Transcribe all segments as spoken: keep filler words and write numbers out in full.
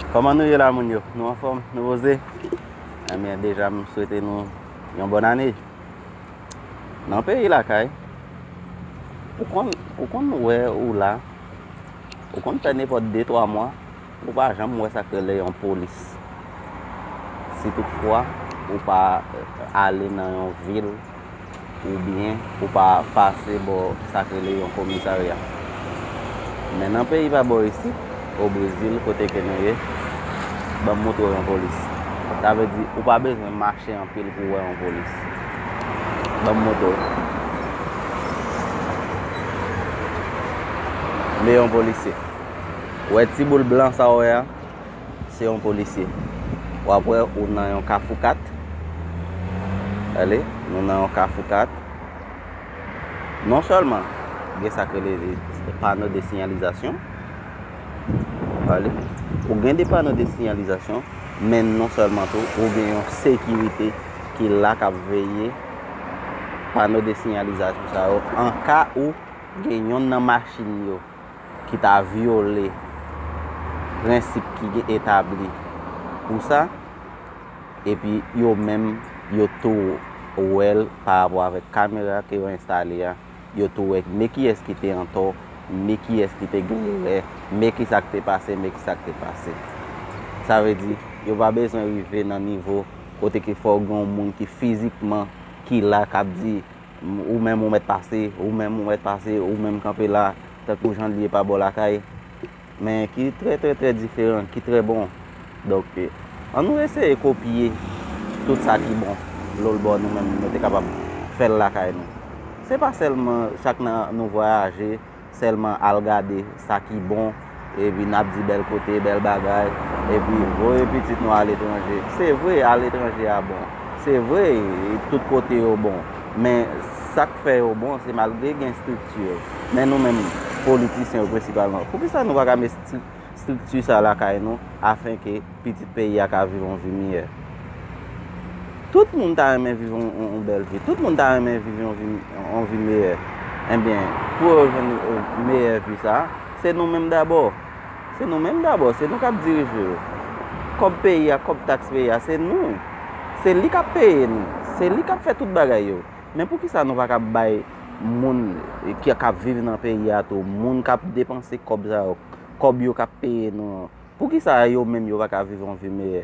Kòman nou ye la, moun yo? Nou anfòm? Nou poze? Ebyen, deja, m swete nou yon bòn ane. Nan peyi lakay, ou konn, ou konn wè ou la, ou konn fè nenpòt de twa mwa, ou pa janm wè sa k rele yon polis. Si toutfwa ou pa ale nan yon vil, oubyen ou pa pase bò sa k rele yon komisarya. Men nan peyi pa bò isit, o Brezil, kote ke nou ye, ban m montre w yon polis. Sa vle di, ou pa bezwen mache anpil pou w wè yon polis. Ban m montre w. Men yon polisye. Ou wè ti boul blan sa w wè a? Se yon polisye. W ap wè ou nan yon kafou kat. Ale, nou nan yon kafou kat. Non sèlman gen sa k rele pano de siyalizasyon. Ale, ou gen de pano de siyalizasyon, men non sèlman tou, ou gen yon sekirite ki la k ap veye pano de siyalizasyon sa yo. An ka ou gen yonn nan machin yo ki ta vyole prensip ki gen etabli pou sa, epi yo menm, yo tou wè l pa rapò avèk kamera ke yo enstale a, yo tou wè men kiyès ki te antò, men kiyès ki te gen erè, men kisa k te pase, men kisa k te pase. Sa vle di, yo pa bezwen rive nan nivo kote ke fò gen yon moun ki fizikman ki la k ap di, ou menm ou mèt pase, ou menm ou mèt pase, ou menm kanpe la, tankou jan l ye pa bò lakay. Men ki trè, trè, trè diferan, ki trè bon. Donk, ann nou eseye kopye tout sa ki bon lòtbò nou menm, nou te kapab fè l lakay nou. Se pa sèlman chak nan nou vwayaje, sèlman al gade sa ki bon, epi n ap di bèl kote, bèl bagay, epi voye pitit nou aletranje. Se vre, aletranje a bon. Se vre, tout kote yo bon. Men sa k fè yo bon, se malgre gen estrikti. Men nou menm, politisyen yo prensipalman, poukisa nou pa ka met estri-, estrikti sa lakay nou, afenke pitit peyi a ka viv yon vi meyè? Tout moun ta renmen viv yon, yon, yon bèl vi. Tout moun ta renmen viv yon vi, yon vi meyè. Ebyen, pou yo jwenn, eh, meyè vi sa, se nou menm dabò. Se nou menm dabò, se nou k ap dirije yo. Kòb peyi a, kòb taks peyi a, se nou. Se li k ap peye nou. Se li k ap fè tout bagay yo. Men poukisa nou pa ka bay moun ki, k ap viv nan peyi a tou, moun k ap depanse kòb sa yo, kòb yo k ap peye nou an, poukisa yo menm yo pa ka viv yon vi meyè?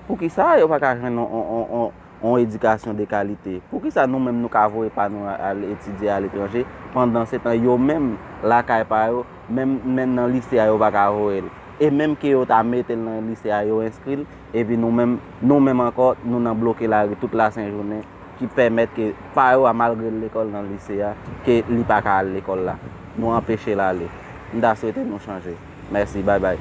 Poukisa yo pa ka jwenn yon, yon, yon, yon, yon edikasyon de kalite? Poukisa nou menm nou ka voye pa nou a-, al etidye aletranje, pandan se tan yo menm lakay pa yo, menm, menm nan lise a yo pa ka voye l? E menm ke yo ta mete l nan lise a, yo enskri l, epi nou menm, nou menm ankò, nou nan bloke lari tout lasent jounen, ki pèmèt ke pa yo a, malgre l lekòl nan lise a, ke li pa ka al lekòl la. Nou anpeche l ale. M ta swete nou chanje. Mèsi, bay bay.